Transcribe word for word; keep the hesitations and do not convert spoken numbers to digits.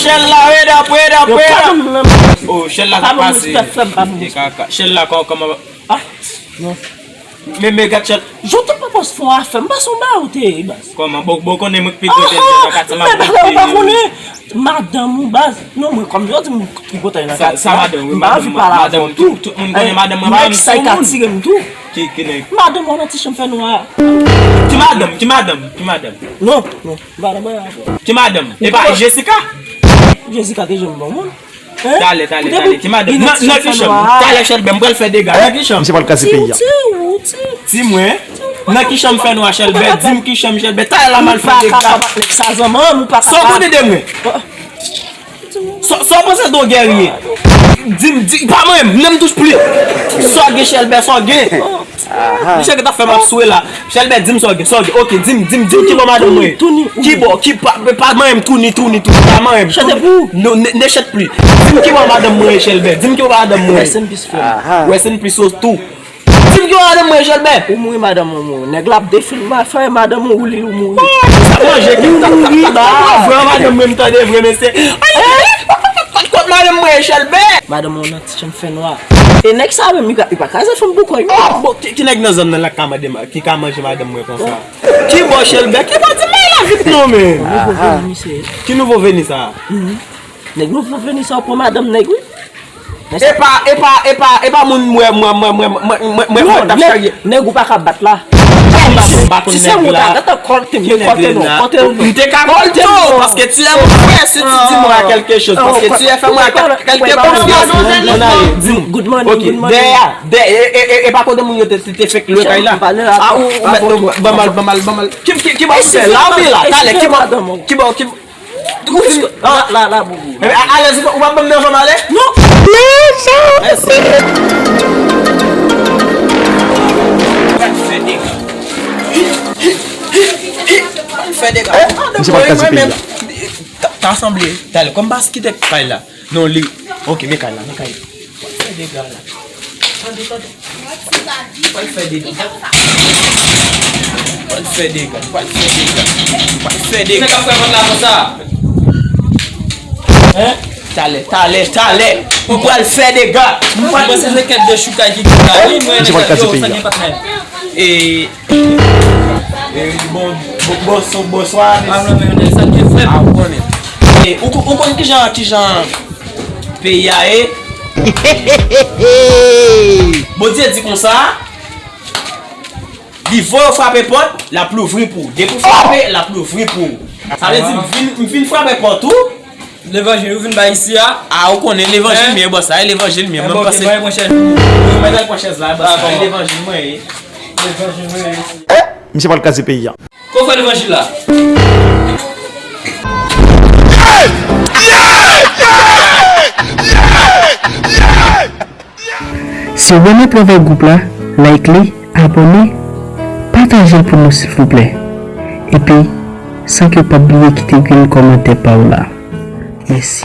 Chèl la, red up, red up, red up. Oh, chèl la sa pase. Chèl la, kòman? Ah, non. Men, men gad chèl. Jan w te pwopòz fè yon afè, m panse w ba ou te ye, baz. Kòman? Bon, bon, konnen mwen ki pi gwo tèt nan katye, m ap monte. Madanm ou, baz. Non, mwen, kòm yo di m ki gwo tèt nan katye. Sa madanm, wi, madanm, madanm, tout, tout moun konnen madanm mwen pa menm sou moun. Ki, ki nèg? Madanm mwen nan ti chanm fè nwa. Ki madanm, ki madanm, ki madanm? Non, non, madanm mwen. Ki madanm? E pa Jessica? Jessica te janm bon moun. Talè, talè, talè. Ki madanm? Nan, nan ki chanm? Talè, Chèlbè, m pral fè dega. Nan ki chanm? Misye pral kraze peyi a. Ti mwen. Nan ki chanm fè nwa, Chèlbè? Di m ki chanm, Chèlbè. Talè la m al fè dega. Sa w konnen de mwen? Sa w panse de yon gèrye? Di m, di, pa mwen, menm touch pli. Sa w gen, Chèlbè, sa w gen? Misye ki t ap fè m ap swe la. Chèlbè, di m sa w gen, sa w gen. Ok, di m, di m, di m ki bò madanm mwen ye. Ki bò, ki pa, pa manyen m touni, touni, touni, pa manyen m. Chante pou ou. Non, ne, ne chante pli. Di m ki bò madanm mwen ye, Chèlbè. Di m ki bò madanm mwen ye. Rest in peace, frè m. Rest in peace tou. Di m ki bò madanm mwen ye, Chèlbè. Ou mouri, madanm mwen mouri. Nèg la ap defile, ma frè, madanm ou li, ou mouri. Sa manje ki ta, ta, ta, ta, ta, vre, madanm mwen, m tande vre, mesye. Kot madanm mwen ye, Chèlbè? Madanm mwen nan ti chanm fè nwa. E nèg sa menm, li pa, li pa kraze fanm pou kò, wi. Bon, ki, ki nèg nan zòn nan la k ka mande ma-, ki ka manje madanm mwen konsa? Ki bò, Chèlbè? Ki bò? Di m bagay la vit non, men. Nouvo veni, misye. Ki nouvo veni sa? Nèg nouvo veni sa, ou pran madanm nèg, wi. E pa, e pa, e pa, e pa moun mwen, mwen, mwen, mwen, mwen, mwen, mwen, mwen t ap charye. Nèg ou pa ka bat la. Si se mwen ta gentan kòlte m, te kòlte non, kòlte non. M te ka kòlte w, paske tu es mon frère, si tu dis moi quelque chose, paske tu es fè mwen kèlke konfyans. Good morning, good morning, good morning. Ok, dèyè, dèyè, e, e, e, e pa kote moun yo te, te, te fèk lwe kay la. A, ou, ou mèt ban m al, ban m al, ban m al. Ki, ki, ki bò ou fè la, ou byen la? Talè, ki bò, ki bò, ki bò? Ou fin, la, la, la, boubou. Alèz, ou p ap ban m nan janm ale? Non. Mèsi. Pral fè dega. Pral fè dega. Misye pral kraze peyi a. Ta, ta sanble, talè, kòm bas kite kay la. Non, li. Ok, men kay la, men kay la. Pral fè dega la. Tande, tande. Pral fè dega. Pral fè dega. Pral fè dega. Pral fè dega. Nèg ap fè vant la konsa. Hein? Talè, talè, talè. Ou pral fè dega. Ou pral... Mwen se kèk de choukay ki gen la. Wi, mwen... Misye pral kraze peyi a. Sa gen patnè. E, e, bon, bon, bonswa, bonswa, mesye. Ah, non, men, sa gen frè. Ah, ou konnen. E, ou, ou konn kijan, kijan peyi a ye? Bondye di konsa, li voye w frape pòt, l ap louvri pou ou. Depi w frape, l ap louvri pou ou. Sa vle di, m vin, m vin frape pòt ou. Levanjil ou vin bay isi a? A, ou konnen levanjil mwen, bòs, sa e levanjil mwen. Mwen pase. Mwen mèt al pran chèz la, bòs, sa e levanjil mwen ye. Levanjil mwen ye. Misye pral kraze peyi a. Ko fè levanjil la? Si w renmen travay gwoup la, like li, abòne, pataje l pou nou silvouplè. Epi, san ke w pa bliye kite yon kòmantè pa w la. Mèsi.